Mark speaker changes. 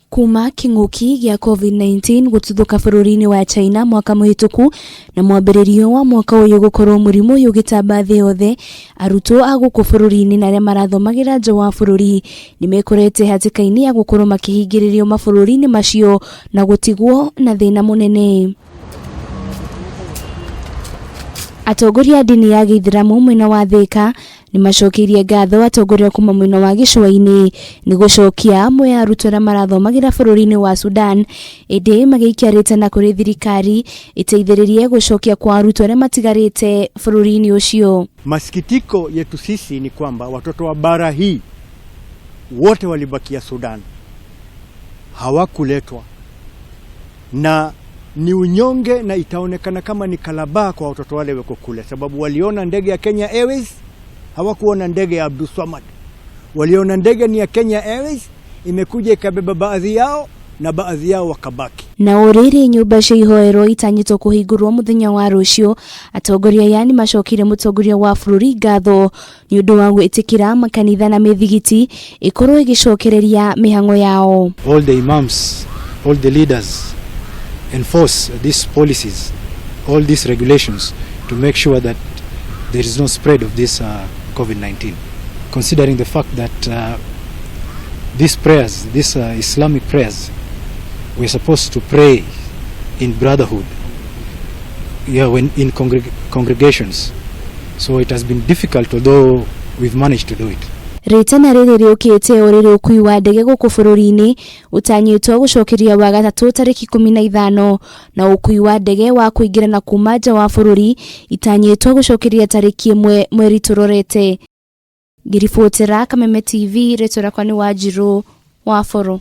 Speaker 1: Kuma kĩng'ũki gĩa Covid-19 gũtuthũka bũrũri-inĩ wa China mwaka mũhĩtũku na mwambĩrĩrio wa mwaka ũyũ gũkorwo mũrimũ ũyũ ũgĩtamba thĩ yothe, arutwo a gũkũ bũrũri-inĩ na arĩa marathomagĩra nja wa bũrũri nĩ mekorete hatĩka-inĩ ya gũkorwo makĩhingĩrĩrio mabũrũri-inĩ macio na gũtigwo na thĩna mũnene. Atongoria a ndini ya gĩithĩramu mwena wa Thĩka nĩ macokeirie ngatho atongoria kuma mwena wa gĩcũa-inĩ nĩ gũcokia amwe a arutwo arĩa marathomagĩra bũrũri-inĩ wa Sudan, ĩndĩ magĩikia rĩtana kũrĩ thirikari ĩteithĩrĩrie gũcokia kwa arutwo arĩa matigarĩte bũrũri-inĩ ũcio.
Speaker 2: Masikitiko yetu sisi ni kwamba watoto wa bara hii wote walibakia Sudan, hawakuletwa na ni unyonge na itaonekana kama ni kalabaa kwa watoto wale weko kule, sababu waliona ndege ya Kenya Airways, hawakuona ndege ya Abdulswamad. Waliona ndege ni ya Kenya Airways, imekuja ikabeba baadhi yao na baadhi yao wakabaki.
Speaker 1: Na o rĩrĩ nyũmba cia ihoero itanyĩtwo kũhingũrwo mũthenya wa rũciũ, atongoria aya nĩ macokire mũtongoria wa bũrũri ngatho nĩ ũndũ wa gwĩtĩkĩra makanitha na mĩthigiti ĩkorwo ĩgĩcokereria mĩhang'o yao.
Speaker 3: All the imams, all the leaders enforce these policies, all these regulations to make sure that there is no spread of this COVID-19. Considering the fact that these prayers, these Islamic prayers, we're supposed to pray in brotherhood, yeah, when in congregations. So it has been difficult, although we've managed to do it.
Speaker 1: Rĩtana rĩrĩ rĩũkĩte o rĩrĩ ũkui wa ndege gũkũ bũrũri-inĩ ũtanyĩtwo gũcokeria Wagatatu tarĩki 15, na ũkui wa ndege wa kũingĩra na kuma nja wa bũrũri itanyĩtwo gũcokeria tarĩki 1 mweri tũrorete. Ngĩribotera Kameme TV, rĩtwa rĩakwa nĩ Wanjirũ wa Boro.